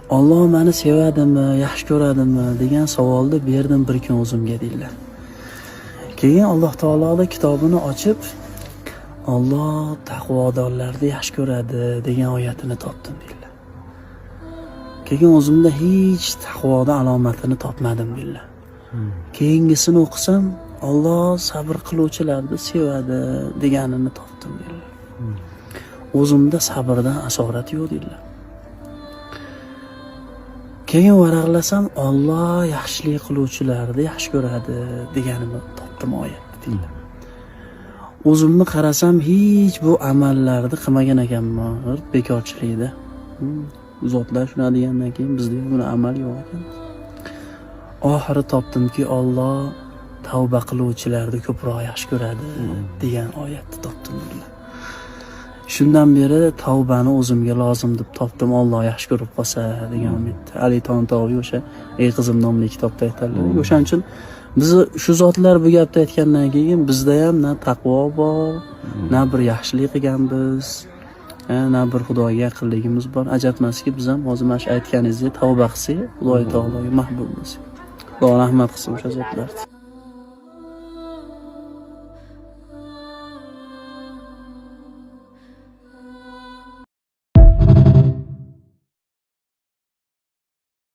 Olloh mani sevadimi, yaxshi ko'radimi degan savolni berdim bir kun o'zimga deydilar. Keyin Alloh taoloni kitobini ochib, Olloh taqvodorlarni yaxshi ko'radi degan oyatini topdim deydilar. Keyin o'zimda hech taqvoda alomatini topmadim deydilar. Keyingisini o'qisam, Olloh sabr qiluvchilarni sevadi deganini topdim deydilar. O'zimda sabrdan asorat yo'q deydilar. Keyin varaqlasam, Olloh yaxshilik qiluvchilarni yaxshi ko'radi deganini topdim oyatni deydilar. O'zimni qarasam, hech bu amallarni qilmagan ekanman bekorchilikda. Zotlar shunaqa degandan keyin bizda ham buni amal yo'q ekan. Oxiri topdimki, Olloh tavba qiluvchilarni ko'proq yaxshi ko'radi degan oyatni topdim dedilar. Shundan beri tavbani o'zimga lozim deb topdim, Olloh yaxshi ko'rib qolsa degan umidda. Ali Tontoviy o'sha "Ey qizim" nomli kitobda aytadilar. O'shaning uchun bizni shu zotlar bu gapni aytgandan keyin bizda ham na taqvo bor, na bir yaxshilik qilganmiz, na bir Xudoga yaqinligimiz bor. Ajab emaski, biz ham hozir mana shu aytganingizdek tavba qilsak, Xudoy taologa mahbub bo'lsak. Xudo rahmat qilsin o'sha zotlarni.